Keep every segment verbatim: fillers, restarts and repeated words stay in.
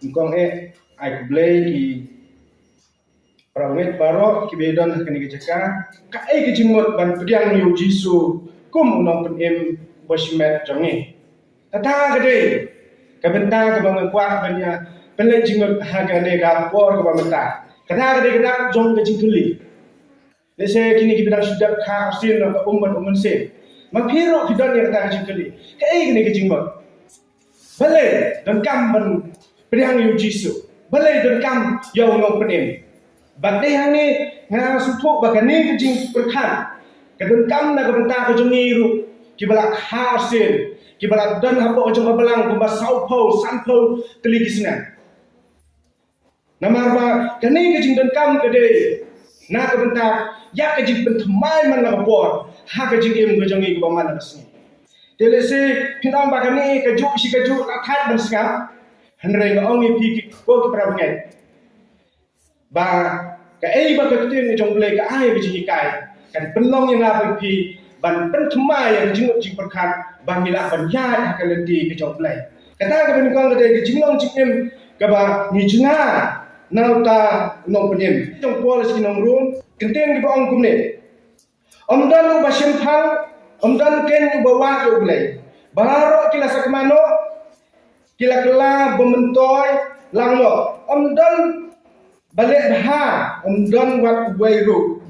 Nyngkong eh, ai khublei ïa ki para bangeit baroh kiba don ha kane ka jaka. Kaei ka jingmut ban pdiang ïa u Jisu kum u nongpynim bashimet jong ngi? Kata ka dei ka bynta kaba nga kwah ban ïa pynleit jingmut ha kane ka por kaba mynta. Kata ka dei ka dak jong ka jingkylli. Lehse kine kiba dang shu dep kha arsien, dang ka um bad um mynsiem. Ma phi ruh phi don ïa kata ka jingkylli. Kaei kane ka jingmut? Balei donkam ban pdiang ïa u Jisu? Balei donkam ïa u nongpynim? Bad dei hangne nga sngewthuh ba kane ka jingpyrkhat ka donkam na ka bynta ka jong ngi ruh, kiba la kha arsien, kiba la don hapoh ka jong ka balang kumba sawphew, sanphew tylli ki snem. Namar ba kane ka jingdonkam ka dei na ka bynta ïa ka jingpynthymmai man la ka por ha ka jingim ka jong ngi kaba man la ka sngi. Te lehse phin ong ba kane kajuh shi kajuh la thait ban sngap. Hynrei nga ong ïa phi ki, ko ki para bangeit, ba kaei ba ka ktien ka jong U Blei ka ai ka jinghikai, kan pynlong ïa nga bad phi ban pynthymmai ïa ka jingmut jingpyrkhat ba ngi lah ban ïaid ha ka lynti ka jong U Blei. Kata kaba nyngkong ka dei ka jinglong jingim kaba ngi jngai na uta u nongpynim. Jong Paul sha ki nong Rom, kyntien kiba ong kumne: Ym don uba shemphang, ym don keiñ uba wad ïa U Blei. Baroh ki la sakma noh, ki la kylla ba myntoi lang noh. Ym don ba leh bha, ym don wat uwei ruh.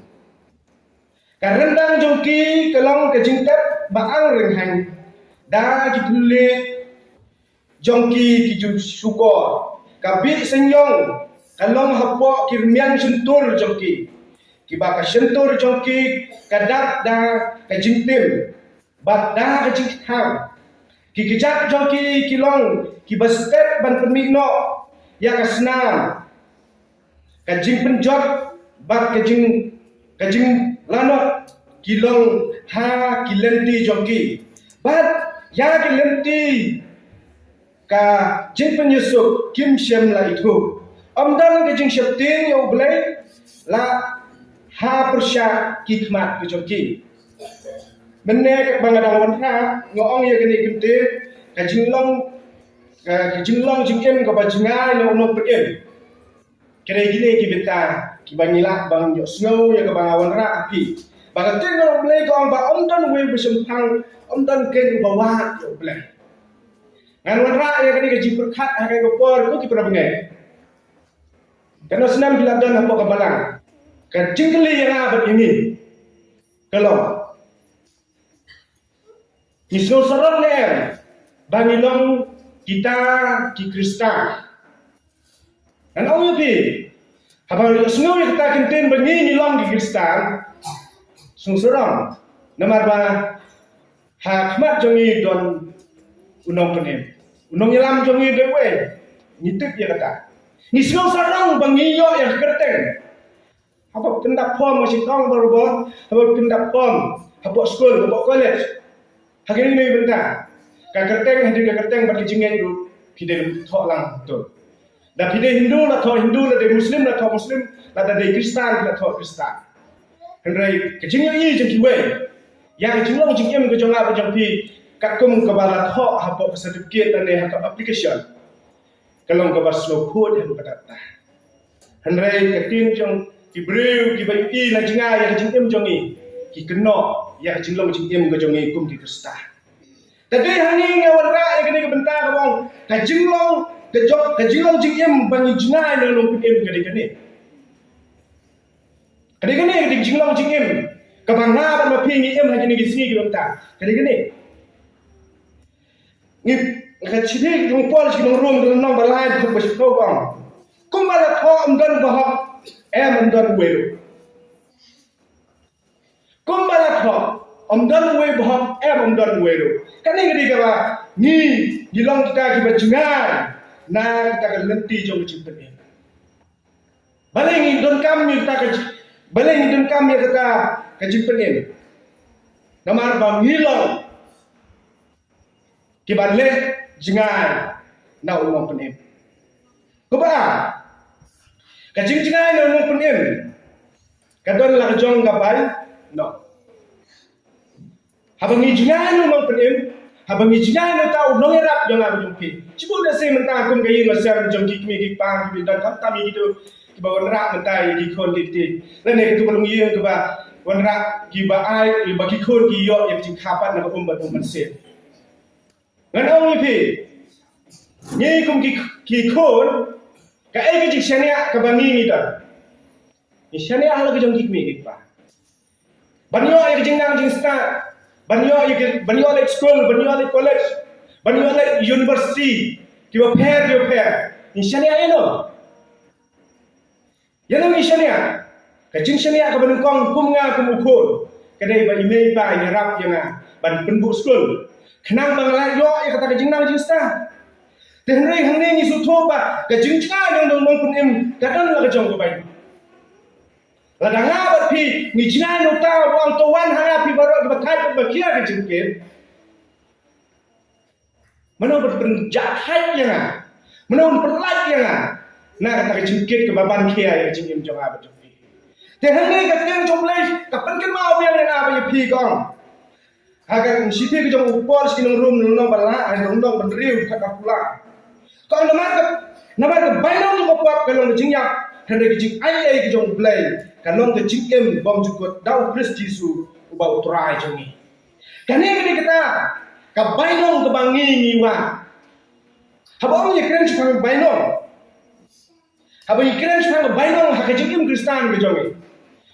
Ka ryndang jong ki ka long ka jingtep ba ang rynghang da ki thylliej jong ki ki ju shukor. Ka bih synñiong ka long hapoh ki rmiang shyntur jong ki, kiba ka shyntur jong ki ka dap da ka jingtim bad da ka jingkthang. Ki kjat jong ki ki long kiba stet ban pynmih noh ïa ka snam. Ka jingpynjot bad ka jing, ka jinglanot ki long ha ki lynti jong ki. Bad ïa ki lynti ka jingpynïasuk kim shym la ithuh. Ym don ka jingsheptieng ïa U Blei la ha pyrshah ki khmat ka jong ki. Mynne ba nga dang wanrah, nga ong ïa kane ka ktien, ka jinglong, ka, ka jinglong jingim kaba jngai na u nongpynim. Ka dei kine ki bynta kiba ngi lah ban ïohsngew ïa kaba nga wanrah ha phi. Ba ka ktien ka jong U Blei ka ong ba ym don uwei uba shemphang, ym don keiñ uba wad ïa U Blei. Ngan wanrah ïa kane ka jingpyrkhat ha kane ka por, ko ki para bangeit. Katno snem phi la don hapoh ka balang? Ka jingkylli ïa nga bad ïa ngi ka long, ngi sngewsarong ne em ba ngi long kita ki Khristan? Ngan ong ïa phi, haba ïohsngew ïa kata ka ktien ba ngi, ngi long ki Khristan, sngewsarong. Namar ba ha khmat jong ngi don u nongpynim, u nongïalam jong ngi dei uwei. Ngi tip ïa kata. Ngi sngewsarong ba ngi ïoh ïa ka kyrteng. Haba pyndap form ha shnong barabor, haba pyndap form hapoh skul, hapoh college, ha kine ki bynta, ka kyrteng, hadien ka kyrteng bad ka jingngeit ruh phi dei thoh lang to. Da phi dei Hindu la thoh Hindu, la dei Muslim la thoh Muslim, la da dei Khristan la thoh Khristan. Hynrei ka jingïohi jong kiwei ïa ka jinglong jingim ka jong nga bad jong phi, katkum kaba la thoh hapoh ka certificate lane ha ka application, ka long kaba slow khuid haduh katta katta. Hynrei ka ktien jong ki briew kiba ïohi na jngai ïa ka jingim jong ngi, ki kynnoh ïa ka jinglong jingim ka jong ngi kum ki Khristan. Te dei hangne nga wanrah ïa kane ka bynta kaba ong ka jinglong, ka jong, ka jinglong jingim ba ngi jngai na u nongpynim ka dei kane. Ka dei kane ka dei jinglong jingim kaba nga bad ma phi ngi im ha kine ki sngi ki bynta. Ka dei kane. Ngi, ka shithi jong u Paul sha ki nong Rom, ka lynnong ba lai, ka dkhot ba shiphew ka ong: Kumba la thoh, ym don bahok, em ym don uwei ruh. Kumba la thoh, ym don uwei bahok, em ym don uwei ruh. Kane ka dei kaba ngi, ngi long kita kiba jngai na kita ka lynti jong ka jingpynim. Balei ngi donkam ïa kata ka ji-, balei ngi donkam ïa kata ka jingpynim? Namar ba ngi long kiba leh jngai na u nongpynim. Kaba ar, ka jingjngai na u nongpynim ka don la ka jong ka bai noh. Haba ngi jngai na u nongpynim, Haba ngi jngai na uta u nongïarap jong nga bad jong phi. Shibun da se mynta kum ka ïing ka sem jong ki kmie ki kpa ki bynta khamtam ïa kito kiba wanrah mynta ïa ki khun ki kti. Lane kito ka longïing kiba wanrah kiba ai ba ki khun ki ïoh ïa ka jingkha pat na ka um bad um bad sien. Ngan ong ïa phi. Ngi kum ki ki khun kaei ka jingshaniah kaba ngi ngi don. Ngi shaniah ha la ka jong ki kmie ki kpa. Ban ïoh ïa ka jingnang jingstad. Ban ïoh ïa ka ban ïoh leit skul, ban ïoh leit college, ban ïoh leit university. Kiba pher kiba pher. Ngi shaniah ïa no. Ïa no ngi shaniah. Ka jingshaniah kaba nyngkong kum nga kum u khun. Ka dei ba i mei i pa i ïarap ïa nga ban pynbuh skul. Khnang ba nga la ïoh ïa kata ka jingnang jingstad. Te hynrei hangne ngi sngewthuh ba ka jingjngai jong u nongpynim ka don la ka jong ka bainong. Lada nga bad phi ngi jngai na uta u ong to wan ha nga phi baroh kiba thait bad ba khia ka jingkit. Mano ban pynjah thait ïa nga? Mano ban pynlait ïa nga na kata ka jingkit kaba ban khia ïa ka jingim jong nga bad jong phi? Te hangne ka ktien jong U Blei ka pynkynmaw biang ïa nga bad ïa phi ka ong. Ha ka shithi ka jong u Paul sha ki nong Rom lynnong ba la, ha lynnong ba hynriew dkhot arphew lai. Ka ong namar ka, namar ka bainong jong ka pop ka long ka jingïap, hynrei ka jingai ei ka jong U Blei ka long ka jingim bymjukut da U Khrist Jisu uba U Trai jong ngi. Kane ka dei kata ka bainong kaba ngi ngi wad. Haba ong ïa kren shaphang bainong. Haba ngi kren shaphang ka bainong ha ka jingim Khristan ka jong ngi.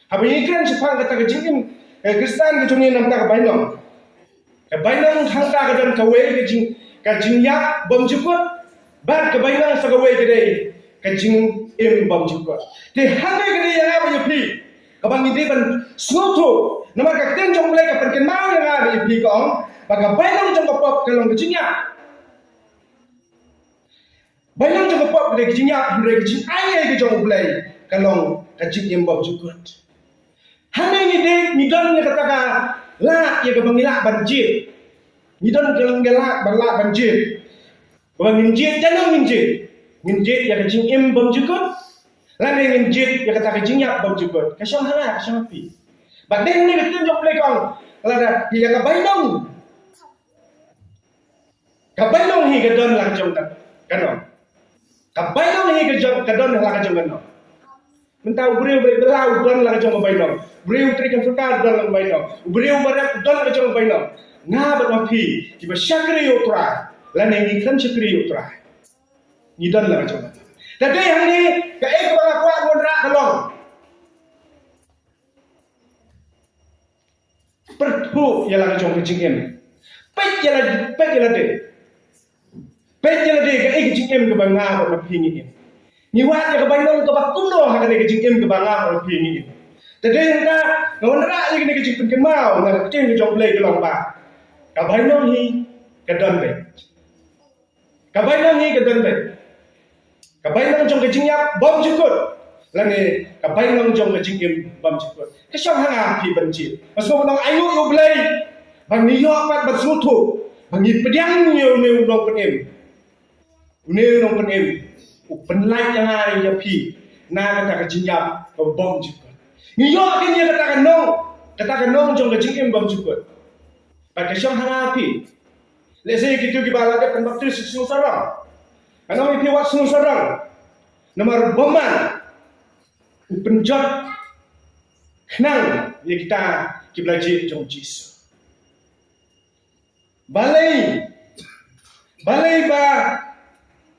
Haba ngi kren shaphang kata ka jingim eh, Khristan ka jong ngi namar ka bainong. Ka bainong hangta ka don kawei ka jing ka jingïap bymjukut. Bad ka bainong sa kawei ka dei ka jingim bymjukut. Te hangne ka dei ïa nga bad ïa phi kaba ngi dei ban sngewthuh. Namar ka ktien jong U Blei ka pynkynmaw ïa nga bad ïa phi ka ong ba ka bainong jong ka pop ka long ka jingïap. Bainong jong ka pop ka dei ka jingïap, hynrei ka jingai ei ka jong U Blei ka long ka jingim bymjukut. Hangne ngi dei ngi don ïa kata ka lad ïa kaba ngi lah ban jied. Ngi don ka lad ban lah ban jied. Ba ngin jied ïa no ngin jied. Ngin jied ïa ka jingim bymjukut. Lane ngin jied ïa kata ka jingïap bymjukut. Ka shong ha nga, ka shong ha phi. Ba dei hangne ka ktien jong U Blei ka ong lada ïa ka bainong. Ka bainong hi ka don la ka jong ka nong. Ka bainong hi ka jong ka don la ka jong ka nong. Mynta u briew ba la u don la ka jong ka bainong. U briew u trei kam sorkar u don la ka bainong. U briew ba rep u don la ka jong ka bainong. Nga bad ma phi kiba shakri ïa U Trai lane ngi khlem shakri ïa U Trai. Ngi don la ka jong ka nong. Te dei hangne kaei kaba nga kwah ban rah ka long. Pyrthuh ïa la ka jong ka jingim. Peit ïa la peit ïa lade. Peit ïa lade kaei ka jingim kaba nga bad ma phi ngi im. Ngi wad ïa ka bainong kaba kumno ha kane ka jingim kaba nga bad ma phi ngi im. Te dei hangta nga wanrah ïa kane ka jingpynkynmaw na ka ktien ka jong U Blei ka long ba ka bainong hi ka don beit. Ka bainong hi ka don beit. Ka bainong jong ka jingïap bymjukut lane ka bainong jong ka jingim bymjukut. Ka shong ha nga phi ban jied. Ba sngewbha nang ainguh ïa U Blei ba ngi ïoh pat ban sngewthuh ba ngi pdiang ïa une u nongpynim. Une u nongpynim u pynlait ïa nga ïa phi na kata ka jingïap ka bymjukut. Ngi ïoh kin ïa kata ka nong, kata ka nong jong ka jingim bymjukut. Ba ka shong ha nga phi. Lehse kito kiba la dep pynbaptis sngewsarong. Ngan ong ïa phi wat sngewsarong. Namar u bymman u pynjot khnang ïa kita kiba la jied jong u Jisu. Balei, balei ba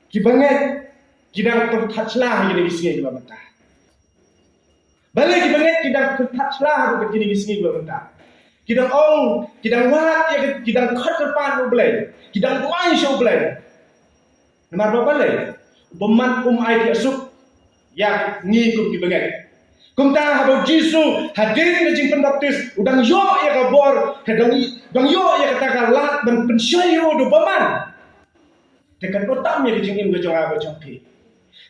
kiba ngeit ki dang pyrthat sla ha kine ki sngi kiba mynta. Balei kiba ngeit ki dang pyrthat sla ha kine ki sngi kiba mynta. Ki dang ong, ki dang wad ïa ki, ki dang khot kyrpad ïa U Blei, ki dang duwai sha U Blei. Namar ba balei? U bymman um ai thiah suk ïa ngi kum kiba ngeit. Kumta haba u Jisu hadien ka jingpynbaptis u dang ïoh ïa ka bor, u dang, dang ïoh ïa kata ka lad ban pynshoi ruh da u bymman. Te kan ot tam ïa ka jingim ka jong nga ka jong phi.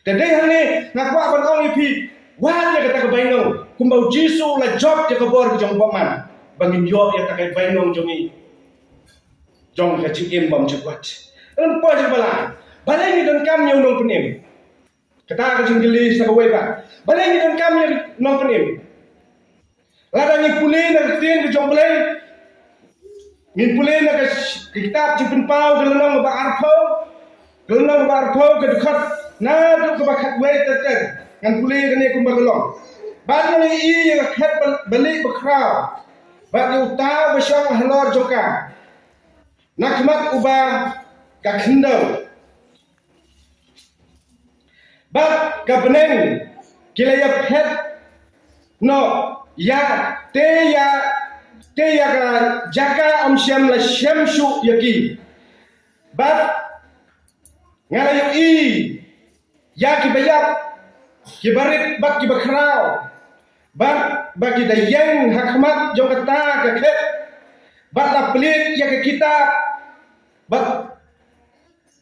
Te dei hangne nga kwah ban ong ïa phi, wad ïa kata ka bainong kumba u Jisu u la jop ïa ka bor ka jong u bymman ba ngin ïoh ïa kata ka bainong jong ngi jong ka jingim bymjukut. Lem poi jong ba la, balei ngi donkam ïa u nongpynim? Kata ka jingkylli sa kawei pat. Balei ngi donkam ïa u nongpynim? Lada ngi pule na ka ktien ka jong U Blei, Ngin pule na ka sh-, ka kitab Jingpynpaw ka lynnong ba arphew, ka lynnong ba arphew ka dkhot naduh kaba khatwei ter ter. Ngan pule kane kumba ka long. Bad nga la ïohi ïa ka khet ba, ba lieh ba khraw, bad ïa uta uba shong halor jong ka, na khmat uba ka khyndew. Bad ka bneng ki la ïaphet noh ïa, te ïa, te ïa ka jaka ym shym la shem shuh ïa ki. Bad nga la ïohi ïa kiba ïap, kiba rit bad kiba khraw, bad ba ki da ïeng ha khmat jong kata ka khet, bad la plied ïa ka kitab, bad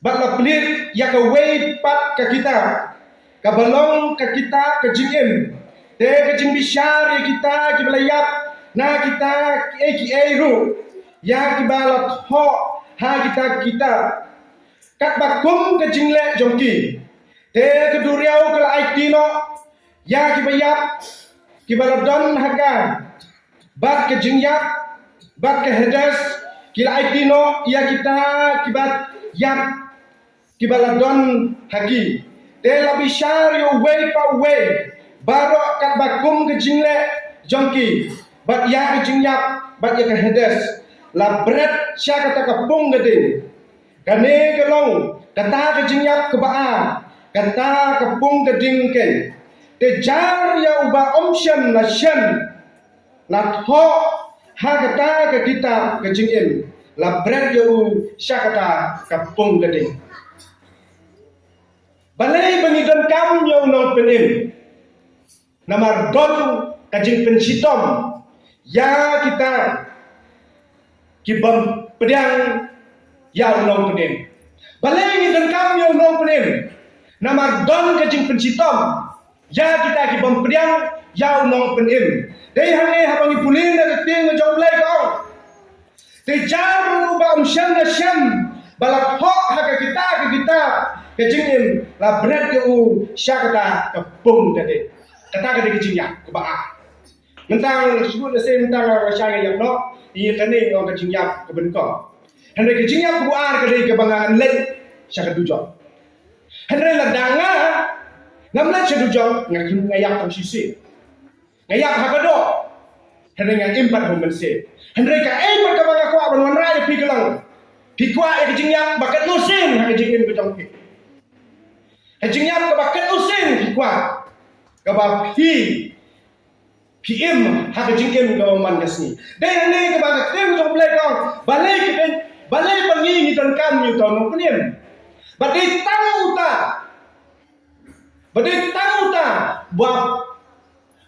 bad la plied ïa kawei pat ka kitab, kaba long ka kitab ka jingim. Te ka jingbishar ïa kita kiba la ïap na kita kiei kiei ruh, ïa kiba la thoh ha kita kitab, katba kum ka jingleh jong ki. Te ka duriaw ka la aiti noh ïa kiba ïap kiba la don ha ka, bad ka jingïap bad ka Hades ki la aiti noh ïa kita kiba ïap kiba la don ha ki. Te la bishar ïa uwei pa uwei baroh katba kum ka jingleh jong ki, bad ïa ka jingïap bad ïa ka Hades la bret sha kata ka pung ka ding. Kane ka long kata ka jingïap kaba ar, kata ka pung ka ding keiñ. Te jar ïa uba ym shym la shem, la thoh ha kata ka kitab ka jingim, la bret ïa u sha kata ka pung ka ding. Balei ba ngi donkam ïa u nongpynim? Namar don ka jingpynshitom ïa kita ki bym pdiang ïa u nongpynim. Balei ngi donkam ïa u nongpynim? Namar don ka jingpynshitom ïa kita ki bym pdiang ïa u nongpynim. Dei hangne haba ngi pule na ka ktien ka jong U Blei ka ong, te jar uba ym shym la shem ba la thoh ha ka kitab ka kitab ka jingim, la bret ïa u sha kata ka pung ka ding. Kata ka dei ka jingïap kaba ar. Mynta shu la seh mynta nga shah nga ïap noh, ïa kane ong ka jingïap kaba nyngkong. Hynrei ka jingïap kaba ar ka dei kaba ngan leit sha ka dujok. Hynrei lada nga ngam leit sha dujok, nga, nga ïap tang shisien. Nga ïap ha ka doh, hynrei nga im pat ha u mynsiem. Hynrei kaei pat kaba nga kwah ban wanrah ïa phi ka long, phi kwah ïa ka jingïap ba katno sien ha ka jingim ka jong phi? Ka jingïap kaba katno sien phi kwah, kaba phi, phi im ha ka jingim kaba man ka sngi? Dei hangne kaba ka ktien ka jong U Blei ka ong, balei ki dei, balei ba ngi ngi donkam ïa uta u nongpynim? Ba dei tang uta, ba dei tang uta ba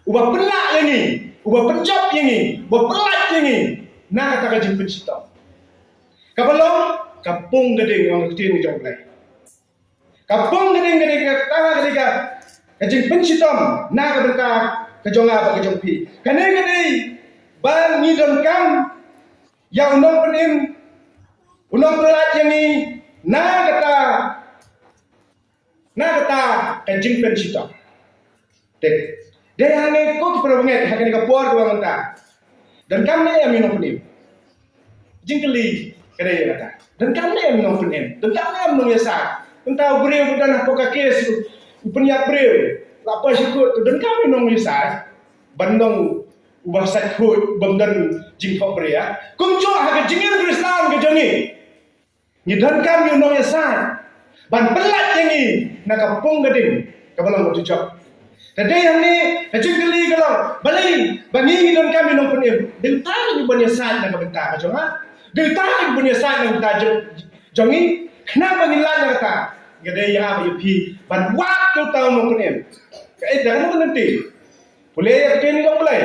uba pynlah ïa ngi, uba pynjop ïa ngi, uba pynlait ïa ngi na kata ka jingpynshitom. Kaba long ka pung ka ding, ong ka ktien ka jong U Blei. Ka pung ka ding ka dei kata ka dei ka, ka jingpynshitom na ka bynta ka jong nga bad ka jong phi. Kane ka dei ba ngi donkam ïa u nongpynim, u nongpynlait ïa ngi na kata, na kata ka jingpynshitom. Te dei hangne ko ki para bangeit ha kane ka por kaba mynta, donkam ne em ïa u nongpynim? Jingkylli ka dei ïa kata. Donkam ne em ïa u nongpynim? Donkam ne em ïa u nongïasaid? Mynta u briew u don hapoh ka case, u pynïap briew, la poi sha court, to donkam ïa u nongïasaid ban long uba said khuid, bym don jingthoh briew? Kumjuh ha ka jingim Khristan ka jong ngi, ngi donkam ïa u nongïasaid ban pynlait ïa ngi na ka pung ka ding kaba long ka dujok. Te dei hangne ka jingkylli ka long, balei ba ngi ngi donkam ïa u nongpynim? Dei uta uban ïasaid na ka bynta ka jong nga? Dei uta uban ïasaid na ka bynta jong, jong ngi? Khnang ba ngin lait na kata, ka dei ïa nga bad ïa phi ban wad ïa uta u nongpynim. Kaei, da kano ka lynti? Pule ïa ka ktien jong U Blei.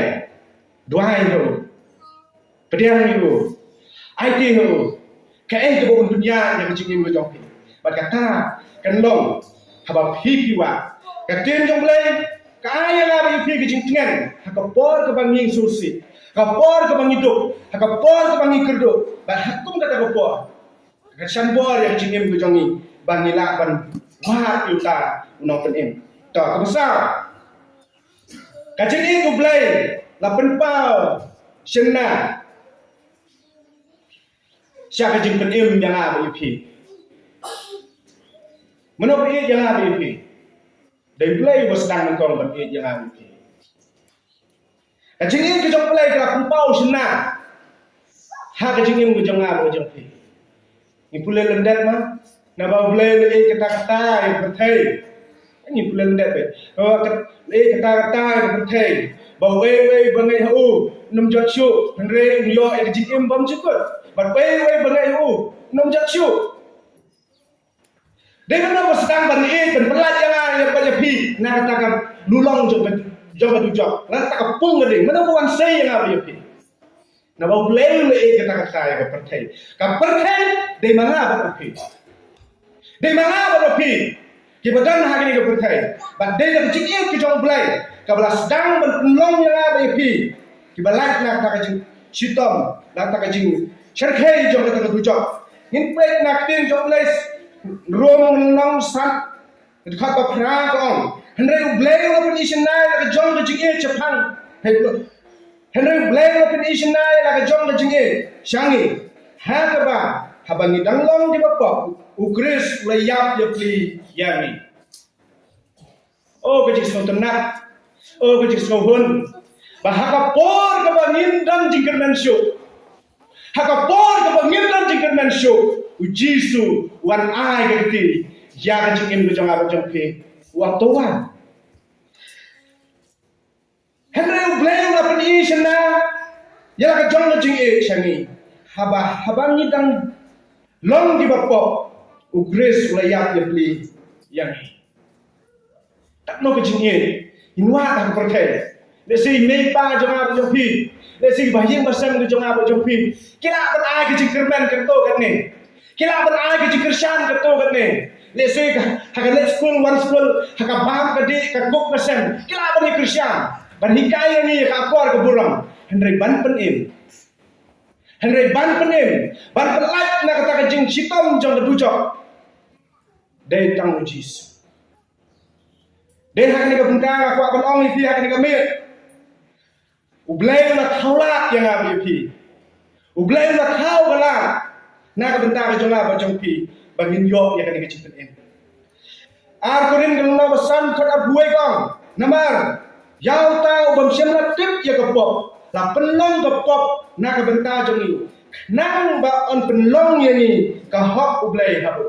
Duwai ïa u, pdiang ïa u, aiti ïa u kaei kaba un pynïaid ïa ka jingim ka jong phi. Bad kata kan long haba phi phi wad. Ka ktien jong U Blei ka ai ïa nga bad ïa phi ka jingtngen ha ka por kaba ngi sngewsih, ha ka por kaba ngi duk, ha ka por kaba ngi kyrduh, bad ha kum kata ka por ka shan bor ïa ka jingim ka jong ngi ba ngi lah ban wad ïa uta u nongpynim. To, kaba saw, ka jingïeit U Blei la pynpaw shynna. sha ka jingpynim ïa nga bad ïa phi. Mano ba ïeit ïa nga bad ïa phi? Dei U Blei uba sdang nyngkong ban ïeit ïa nga bad ïa phi. Ka jingïeit ka jong U Blei ka la pynpaw shynna ha ka jingim ka jong nga bad ka jong phi. Ngi pule lyndet ma, naba U Blei u la ïeit katta katta ïa ka pyrthei. Ngi pule lyndet beit. Naba ka, u la ïeit katta katta ïa ka pyrthei, ba uwei uwei ba ngeit ha u un ym jot shuh, hynrei un ïoh ïa ka jingim bymjukut. Bad uwei uwei ba ngeit ha u un ym jot shuh. Dei mano ba sdang ban ïeit, ban pyllait ïa nga, ïa phi, na kata ka lulong jong ka, jong ka dujok, na kata ka pung ka ding? Mano ba wan sei ïa nga bad ïa phi? Naba U Blei u la ïeit katta katta ïa ka pyrthei. Ka pyrthei dei ma nga bad ma phi. Dei ma nga bad ma phi kiba don ha kane ka pyrthei. Bad dei da ka jingïeit ka jong U Blei kaba la sdang ban pynlong ïa nga bad ïa phi kiba lait na kata ka jingshitom, na kata ka jingshyrkhei jong kata ka dujok. Ngin peit na ka ktien jong U Blei, Rom lynnong san, dkhot ba phra ka ong: Hynrei U Blei u la pyni shynna ïa la ka jong ka jingïeit shaphang. Hynrei U Blei u la pyni shynna ïa la ka jong ka jingïeit sha ngi, ha kaba haba ngi dang long kiba pop, U Khrist u la ïap ïapli ïa ngi. O ka jingsngewtynnat, o ka jingsngewhun, ba ha ka por kaba ngim don jingkyrmen shuh, ha ka por kaba ngim don jingkyrmen shuh, U Jisu u wan ai ka kti ïa ka jingim ka jong nga bad jong phi. U ong, to wan. Hynrei U Blei u la pyni shynna ïa la ka jong ka jingïeit sha ngi, haba, haba ngi dang long kiba pop, U Khrist u la ïap ïapli ïa ngi. Katno ka jingïeit, ngin wad ha ka pyrthei, lehse i mei i pa jong nga bad jong phi, lehse i bahaïing bahasem ka jong nga bad jong phi, ki lah ban ai ka jingkyrmen katto katne. Ki lah ban ai ka jingkyrshan katto katne. Lehse ha ka leit skul wan skul, ha ka bam ka dih, ka kup ka sem, ki lah ban ïa kyrshan, ban hikai ïa ngi ha ka akor ka burom. Hynrei ban pynim, hynrei ban pynim, ban pyllait na kata ka jingshitom jong ka dujok, dei tang U Jisu. Dei ha kane ka bynta nga kwah ban ong ïa phi ha kane ka miet, U Blei u la thaw lad ïa nga bad ïa phi. U Blei u la thaw ka lad na ka bynta ka jong nga bad jong phi, ba ngin ïoh ïa kane ka jingpynim. Ar Korinth ka lynnong ba san, dkhot arphew wei ka ong: Namar ïa uta u bym shym la tip ïa ka pop, la pynlong ka pop na ka bynta jong ngi, khnang ba yn pynlong ïa ngi ka hok U Blei ha u.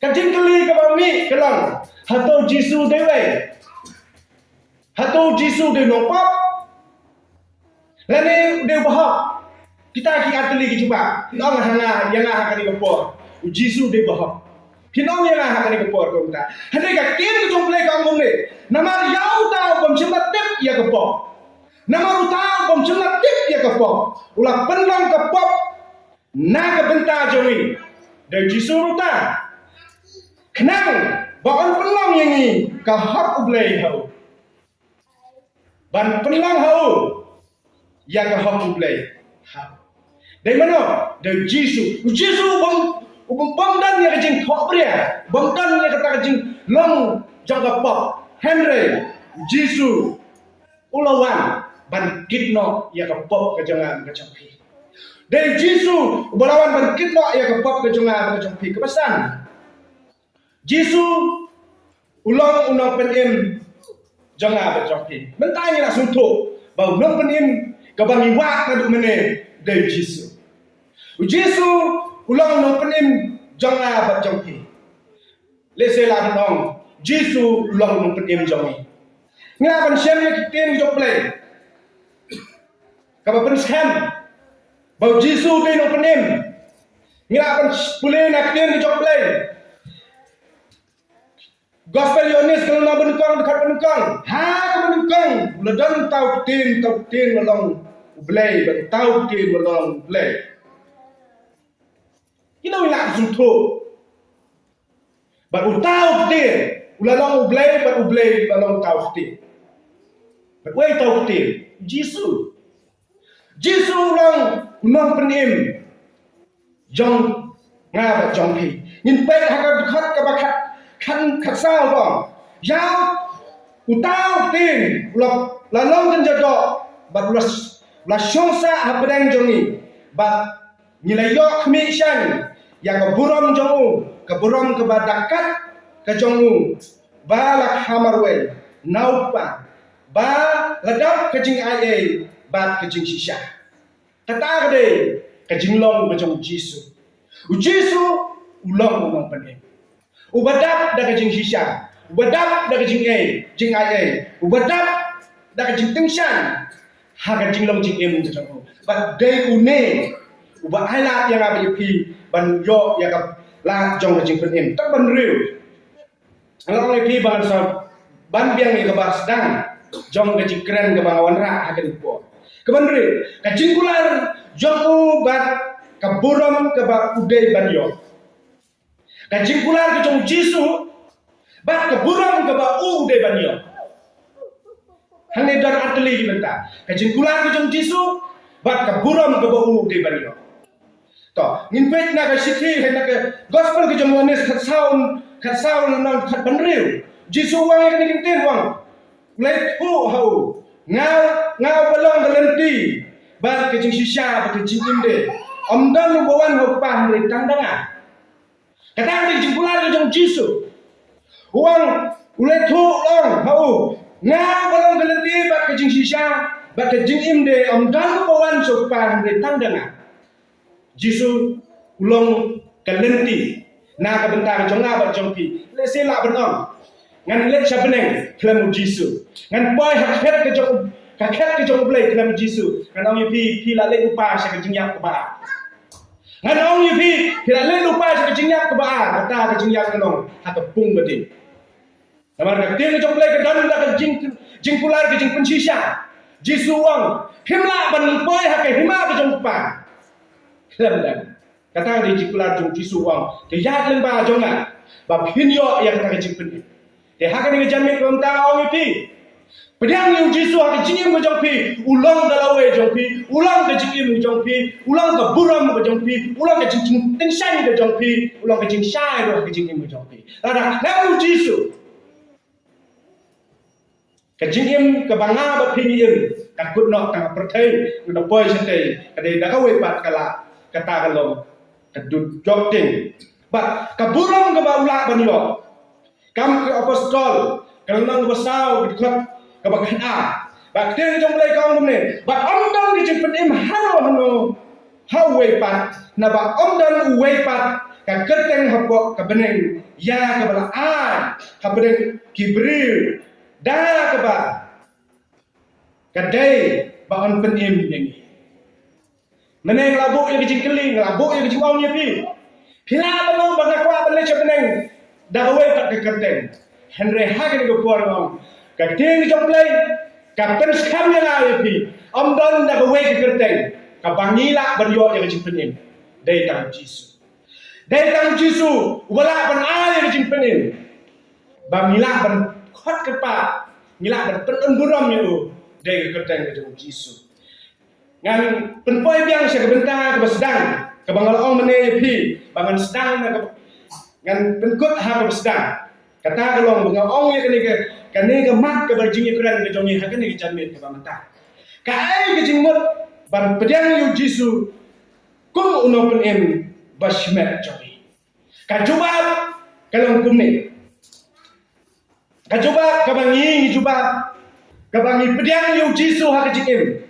Ka jingkylli kaba mih ka long, hato U Jisu dei uwei? Hato U Jisu dei u nongpop, lane dei u bahok? Kita ki ar tylli ki jubab. Phin ong ha nga, ïa nga ha kane ka por, U Jisu dei u bahok. Phin ong ïa nga ha kane ka por kumta. Hynrei ka ktien ka jong U Blei ka ong kumne: Namar ïa uta u bym shym la tip ïa ka pop. Namar uta u bym shym la tip ïa ka pop, u la pynlong ka pop na ka bynta jong ngi, dei U Jisu ruh uta, khnang ba yn pynlong ïa ngi ka hok U Blei ha u. Ban pynlong ha u ïa ka hok U Blei ha u. Dei mano? Dei U Jisu. U Jisu u bym, u bym, bym don ïa ka jingthohbria, bym don ïa kata ka jinglong jong ka pop. Hynrei U Jisu u la wan ban kit noh ïa ka pop ka jong nga ka jong phi. Dei U Jisu uba la wan ban kit noh ïa ka pop ka jong nga ka jong phi. Kaba san, Jisu u long u nongpynim jong nga bad jong phi. Mynta ngi la sngewthuh ba u nongpynim kaba ngi wad naduh mynne dei U Jisu. U Jisu u long u nongpynim jong nga bad jong phi. Lehse la dang ong, Jisu u long u nongpynim jong ngi. Ngi lah ban shem ïa ki ktien jong U Blei kaba pynskhem ba U Jisu u dei u nongpynim. Ngi lah ban pule na ktien jong U Blei. Gospel Ïoannis ka lynnong ba nyngkong, dkhot ba nyngkong. Ha kaba nyngkong u la don uta u Ktien, uta u Ktien u la long U Blei, bad uta u Ktien u la long U Blei. Kino ngi lah sngewthuh? Bad uta u Ktien u la long U Blei, bad U Blei u la long uta u Ktien. Bad uei uta u Ktien? Jisu. Jisu u long u nongpynim jong nga bad jong phi. Ngin peit ha ka dkhot kaba khat, khat, khatsaw ka ong: Ïa uta u Ktien u la, la long kynja doh, bad u la, u la shong sah hapdeng jong ngi, bad Ngi la ïoh khmih shen ïa ka burom jong u, ka burom kaba da kat ka jong u, ba la kha marwei na u Kpa, ba la dap ka jingaiei bad ka jingshisha. Kata ka dei ka jinglong ka jong u Jisu. U Jisu u long u nongpynim. Uba dap da ka jingshisha, uba dap da ka jingaiei, jingaiei, uba dap da ka jingtyngshaiñ ha ka jinglong jingim ka jong u. Bad dei une uba ai lad ïa nga bad ïa phi ban ïoh ïa ka lad jong ka jingpynim. Tang ban riew. Nga ong ïa phi ba ngan sa ban biang ïa kaba sdang jong ka jingkren kaba nga wanrah ha kane ka por. Kaba hynriew, ka jingkular jong u bad ka burom kaba u dei ban ïoh. Ka jingkular ka jong u Jisu bad ka burom kaba u dei ban ïoh. Hangne don ar tylli ki bynta. Ka jingkular ka jong u Jisu bad ka burom kaba u dei ban ïoh. To, ngin peit na ka shithi, na ka gospel ka jong u Ïoannis khatsaw, khatsaw lynnong khatbynriew. Jisu u ong ïa kane ka ktien, u ong, u la ïathuh ha u, nga, nga uba long ka lynti bad ka jingshisha bad ka jingim de. Ym don uba wan ha u Kpa hynrei tang da nga. Kata ka dei ka jingkular ka jong u Jisu. U ong, u la ïathuh, u ong ha u, nga uba long ka lynti bad ka jingshisha bad ka jingim de, ym don uba wan sha u Kpa hynrei tang da nga. Jisu u long ka lynti na ka bynta ka jong nga bad jong phi. Lehse lah ban ong, ngan leit sha bneng khlem u Jisu. Ngan poi ha khet ka jong, ha khet ka jong u Blei khlem u Jisu. Ngan ong ïa phi, phi la leit lypa sha ka jingïap kaba ar. Ngan ong ïa phi, phi la leit lypa sha ka jingïap kaba ar. Kata ka jingïap ka long ha ka pung ka ding. Namar ka ktien ka jong u Blei ka don da ka jing, jingkular ka jingpynshisha. Jisu u ong, phim lah ban poi ha ka hima ka jong u Kpa. Khlem da nga. Kata ka dei ka jingkular jong u Jisu u ong, ka ïaid lyngba jong nga ba phin ïoh ïa kata ka jingpynim. Te ha kane ka janmiet kaba mynta nga ong ïa phi, pdiang ïa u Jisu ha ka jingim ka jong phi. U long ka lawei jong phi, u long ka jingim ka jong phi, u long ka burom ka jong phi, u long ka jing, jingtyngshaiñ ka jong phi, u long ka jingshai ruh ha ka jingim ka jong phi. Lada khlem u Jisu, ka jingim kaba nga bad phi ngi im, ka kut noh tang ha pyrthei, ngi da poi shatei, ka dei da kawei pat ka lah kata ka long ka dujok ding. Bad ka burom kaba u lah ban ïoh. Kam ki Apostol, ka lynnong kaba saw, ka dkhot kaba khatar. Bad ka ktien ka jong u Blei ka ong kumne, bad ym don ka jingpynim hano hano ha uwei pat, naba ym don uwei pat ka kyrteng hapoh ka bneng ïa kaba la ai hapdeng ki briew, da kaba ka dei ba yn pynim ïa ngi. Mynne nga la buh ïa ka jingkylli, nga la buh ïa ka jingong ïa phi. Phi lah ban ong ba nga kwah ban leit sha bneng da kawei pat ka kyrteng. Hynrei ha kane ka por nga ong, ka ktien ka jong u Blei ka pynskhem ïa nga ïa phi, ym don da kawei ka kyrteng kaba ngi lah ban ïoh ïa ka jingpynim. Dei tang u Jisu. Dei tang u Jisu uba lah ban ai ïa ka jingpynim. Ba ngi lah ban khot kyrpad, ngi lah ban pynburom ïa u. Dei ka kyrteng ka jong u Jisu. Ngan pynpoi biang sha ka bynta kaba sdang, kaba nga la ong mynne ïa phi ba ngan sdang na ka, ngan pynkut ha kaba sdang. Kata ka long ba nga ong ïa kane ka, kane ka mat kaba jingïakren ka jong ngi ha kane ka janmiet kaba mynta. Kaei ka jingmut ban pdiang ïa u Jisu kum u nongpynim ba shimet jong ngi? Ka jubab ka long kumne. Ka jubab kaba ngi, ngi jubab, kaba ngi pdiang ïa u Jisu ha ka jingim.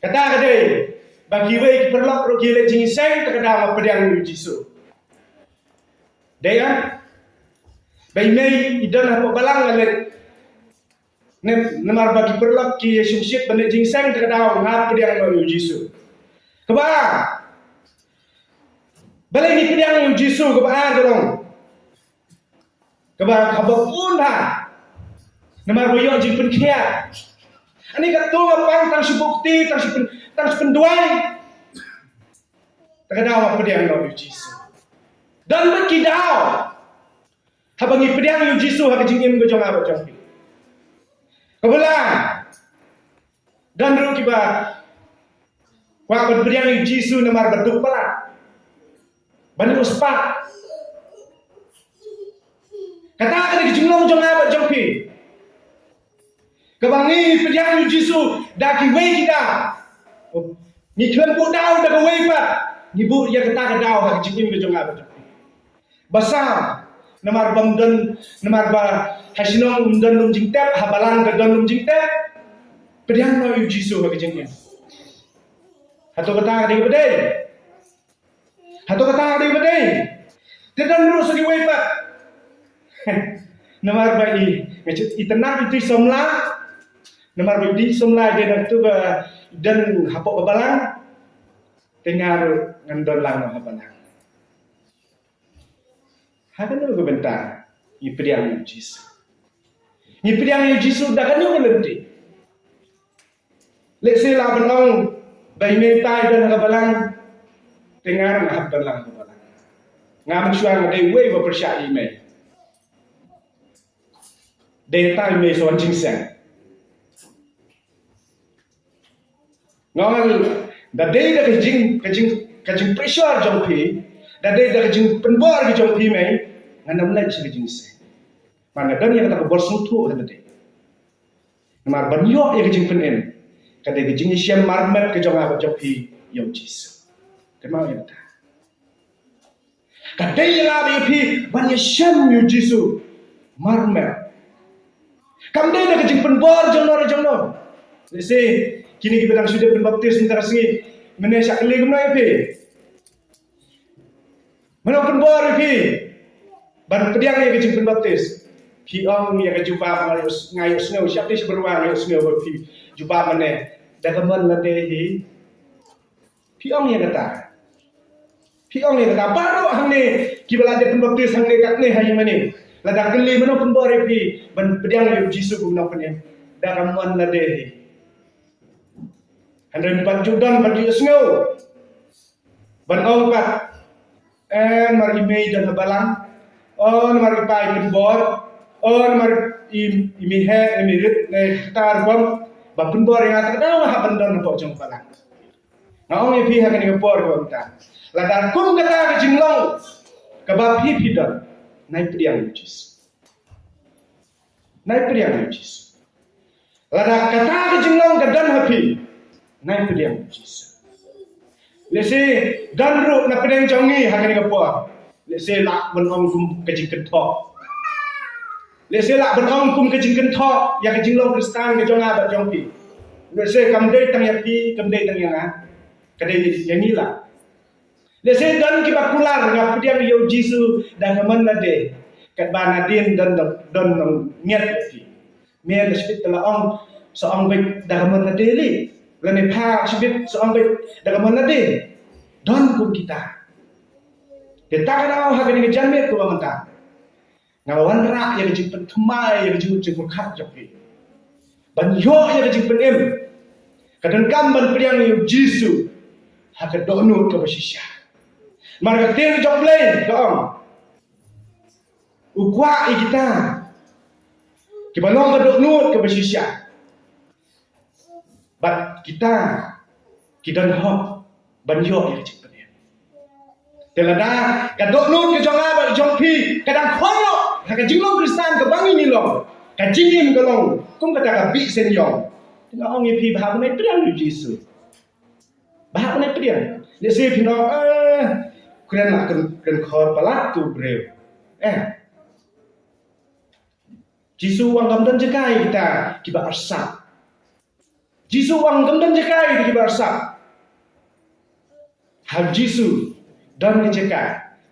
Kata ka dei ba kiwei ki paralok ruh ki leit jingïaseng, te ka daw nga pdiang ïa u Jisu. Dei ïa ba i mei i don hapoh balang, nga leit. Ne, namar ba ki paralok ki ïashim shit ban leit jingïaseng, te ka daw nga pdiang ïa u Jisu. Kaba ar, balei ngi pdiang ïa u Jisu? Kaba ar ka long, kaba, kaba bun ha, namar ba ïoh jingpynkhiah. Ani katto nga pang tang shi bukti, tang shi pyn, tang shi pynduwai, te ka daw nga pdiang ïa u Jisu. Don bad ki daw haba ngi pdiang ïa u Jisu ha ka jingim ka jong nga bad jong phi. Kaba lai, don ruh kiba kwah ban pdiang ïa u Jisu namar ba duk palat, ban ïoh spah. Kata ka dei ka jinglong jong nga bad jong phi. Kaba ngi pdiang ïa u Jisu da kiwei ki daw. Ngi khlem buh daw da kawei pat, ngi buh ïa kata ka daw ha ka jingim ka jong nga. Ba sa, namar ba ym don, namar ba ha shnong ym don lum jingtep, ha balang ka don lum jingtep. Pdiang noh ïa u Jisu ha ka jingim. Hato kata ka dei ba dei? Hato kata ka dei ba dei? Te don ruh sa kiwei pat. Namar ba i, nga cit i tnat i tui samla. Namar ba i tui samla i dei na tu ba don hapoh ka balang. Te nga ruh ngan don lang ha balang. Ha kano ka bynta ngi pdiang ïa u Jisu? Ngi pdiang ïa u Jisu da kano ka lynti? Lehse lah ban ong ba i mei i pa i don ha ka balang, te nga ruh nga hap don lang ha ka balang. Nga mynshuwa nga dei uwei ba pyrshah ïa i mei. Dei ta i mei sa wan jingsiang. Nga ong da dei da ka jing, ka jing, ka jingpressure jong phi, da dei da ka jingpynbor ka jong phi mei, ngan ym leit sha ka jingïaseng. Ba nga don ïa kata ka bor sngewthuh ha lade. Namar ban ïoh ïa ka jingpynim, ka dei ka jingïashem marmet ka jong nga bad jong phi ïa u Jisu. Kynmaw ïa kata. Ka dei ïa nga bad ïa phi ban ïashem ïa u Jisu marmet. Kam dei da ka jingpynbor jong no re jong no. Lehse kine kiba dang shu dep pynbaptis mynta ka sngi, mynne shah kylli kumno ïa phi? Mano pynbor ïa phi ban pdiang ïa ka jingpynbaptis? Phi ong ïa ka jubab, nga ïoh, nga ïohsngew, shati shi byrwa nga ïohsngew ba phi jubab mynne da ka mon lade hi. Phi ong ïa kata. Phi ong ïa kata. Baroh hangne kiba la dep pynbaptis hangne katne ha ïing mane, lada kylli mano pynbor ïa phi ban pdiang ïa u Jisu kum u nongpynim, da ka mon lade hi. Hynrei pat ju don pat ju sngew ban ong pat, eh, namar i mei don ha balang, oh, namar i pa i pynbor, oh, namar i, i mei heh, i mei rit, eh, kata rukom ba pynbor ïa nga, te kata nga hap ban don hapoh jong ka balang. Nga ong ïa phi ha kane ka por kaba mynta, lada kum kata ka jinglong kaba phi phi don, nai pdiang ïa u Jisu. Nai pdiang ïa u Jisu. Lada kata ka jinglong ka don ha phi, nai pdiang ïa u Jisu. Lehse don ruh na pdeng jong ngi ha kane ka por, lehse lah ban ong kum ka jingkynthoh. Lehse lah ban ong kum ka jingkynthoh ïa ka jinglong Khristan ka jong nga bad jong phi. Lehse kam dei tang ïa phi, kam dei tang ïa nga, ka dei ïa ngi lah. Lehse don kiba kular, nga pdiang ïa u Jisu da ka mon lade, katba nadien don, don, don nongñiat ïa phi. Me da shibit te la ong, sa ong beit da ka mon lade lei. Lane pha shibit sa ong beit da ka mon lade. Don kum kita. Te ta ka daw ha kane ka janmiet kaba mynta, nga la wanrah ïa ka jingpynthymmai ïa ka jingmut jingpyrkhat jong phi ban ïoh ïa ka jingpynim. Ka donkam ban pdiang ïa u Jisu ha ka dohnud kaba shisha. Namar ka ktien jong U Blei ka ong, u kwah ïa kita kiba long ka dohnud kaba shisha. Bad kita ki don hok ban ïoh ïa ka jingpynim. Te lada ka dohnud ka jong nga bad jong phi ka dang khon noh ha ka jinglong Khristan kaba ngi ngi long, ka jingim ka long kum kata ka bih seng ïong. Te nga ong ïa phi, ba hap ban ai pdiang ïa u Jisu. Ba hap ban ai pdiang. Lehse phin ong, eh, kren la kren, kren khor palat tu briew. Eh. Jisu u ong kam don jaka ïa kita kiba arsap. Jisu u ong kam don jaka ïa kita kiba arsap. Ha Jisu don ka jaka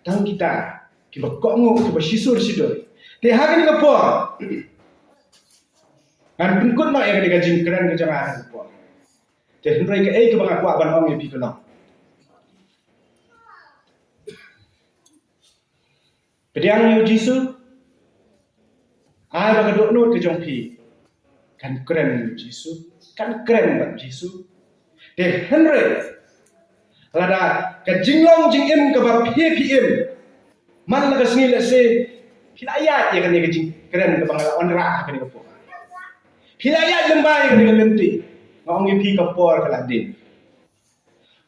tang kita kiba kohnguh, kiba shisur shiduri. Te ha kane ka por ngan pynkut noh ïa kane ka jingkren ka jong nga ha kane ka por. Te hynrei kaei kaba nga kwah ban ong ïa phi ka long, pdiang ïa u Jisu. Ai ba ka dohnud ka jong phi kan kren ïa u Jisu, kan kren bad u Jisu. Te hynrei lada ka jinglong jingim kaba phi phi im, man la ka sngi lehse phi la ïaid ïa kane ka jingkren kaba nga la wanrah ha kane ka por, phi la ïaid lyngba ïa kane ka lynti, nga ong ïa phi ka por ka la dei.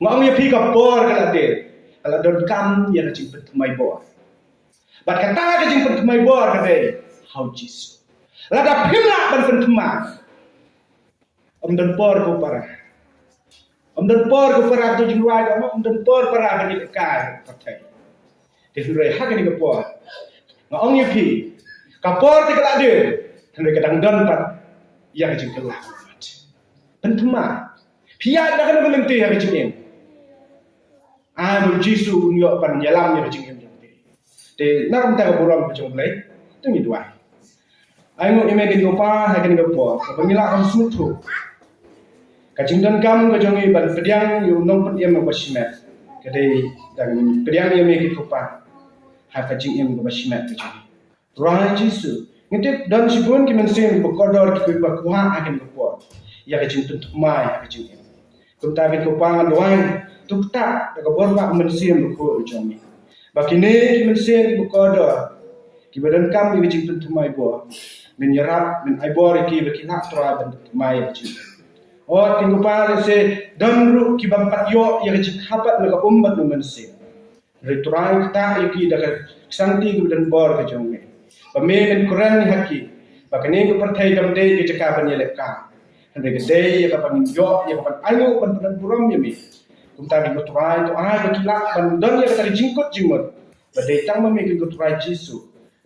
Nga ong ïa phi ka por ka la dei, ka la donkam ïa ka jingpynthymmai bor. Bad kata ka jingpynthymmai bor ka dei ha u Jisu. Lada phim lah ban pynthymmai, ym don por ko para. Ym don por ka para ka jingrwai, ym don por para ka jingkyrkhu ka pyrthei. Te hynrei ha kane ka por nga ong ïa phi, ka por te ka la dei, hynrei ka dang don pat ïa ka jingkylla. Pynthymmai. Phi ïaid da kano ka lynti ha ka jingim? Ai ba u Jisu un ïoh ban ïalam ïa ka jingim jong phi. Te na ka bynta ka burom ka jong U Blei, to ngin duwai. Ai nguh ïa me ko Kpa ha kane ka por kaba ngi lah ban sngewthuh ka jingdonkam ka jong ngi ban pdiang ïa u nongpynim uba shimet. Ka dei da ngi pdiang ïa me ko Kpa ha ka jingim kaba shimet ka jong ngi. Trai Jisu, ngi tip don shibun ki mynsiem kiba kordor kiba kwah ha kane ka por ïa ka jingpynthymmai ha ka jingim. Kumta ko Kpa nga duwai, to ktah da ka bor ba mynsiem bakhuid jong me, ba kine ki mynsiem kiba kordor kiba donkam ïa ka jingpynthymmai bor, men ïarap, men ai bor ïa ki ba ki lah Trai ban pynpynthymmai ïa ka jingim. O ko Kpa, lehse don ruh kiba ym pat ïoh ïa ka jingkhapat na ka um bad na u mynsiem. Hynrei Trai, ktah ïa ki da ka ksangti kaba don bor ka jong me, ba me men kren ha ki, ba kane ka pyrthei kam dei ka jaka ban ïaleh kam, hynrei ka dei ïa kaba ngin ïoh ïa ka ban ainguh ban pyndonkam burom ïa me. Kumta ko Trai, to ai ba ki lah ban don ïa kata ka jingkut jingmut ba dei tang ma me ko Trai Jisu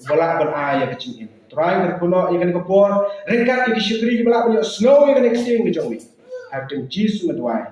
ba lah ban ai ïa ka jingim. Trai, nga kyrkhu noh ïa kane ka por ryngkat ïa ki shakri kiba lah ban ïohsngew ïa kane ka ktien ka jong me. Ha ka kyrteng Jisu nga duwai.